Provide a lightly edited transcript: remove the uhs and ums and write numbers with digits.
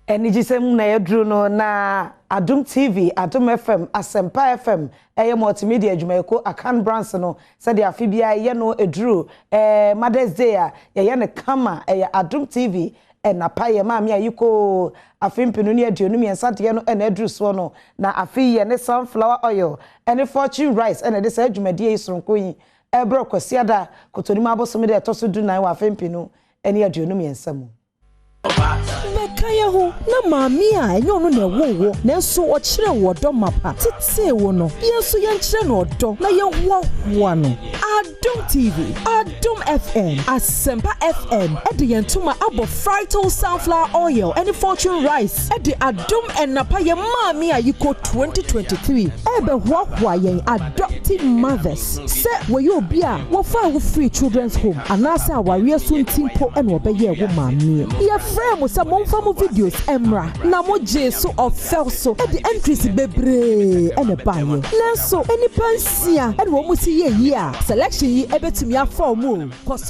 Anigyesɛm na yɛduru no na Adom TV, Adom FM, Asempa FM, ɛyɛ multimedia adwumayɛkuo Akan Brands no, sɛdeɛ afe biara yɛyɛ no ɛduru Mother's Day a, yɛyɛ no kama. Ɛyɛ Adom TV ɛnapa yɛ maame a yikoo afe 2023 deɛ no ɛna aduru soɔ no. Na afe yi yɛ ne sunflower oil ɛne Fortune rice ɛna ɛde saa dwumadie yi soronko yi ɛbrɛ Kwasiada Kotonim abosome deɛ ɛtɔ so 14 wɔ afe 2023 mu. Mɛka yɛ ho na maame a ɛnyɛ ɔno na ɛwɔ wɔ, nanso ɔkyerɛ wɔ ɔdɔ mapa tetee wo no, yɛn nso yɛnkyerɛ no ɔdɔ na yɛhoahoa no. Adom TV, Adom FM, Asɛmpa FM ɛde yɛn ntoma abɔ Frytol sunflower oil ɛne Fortune rice ɛde Adom ɛnapa yɛ maame a yikɔ 2023 ɛbɛhoahoa yɛn adoptive mothers, sɛ wɔyɛ obi a wɔfa wo free children's home anaasɛ awareɛ so nti mpo ɛna ɔbɛyɛ wo maame. Yɛfrɛ mo sɛ momfa mo videos mmra na mogyee so ɔfɛw so, ɛde entries bebree ɛna baeɛ, nanso nnipa 6 ɛna wɔn si yɛ yie a selection yi ɛbɛtumi afa wɔn o kɔ.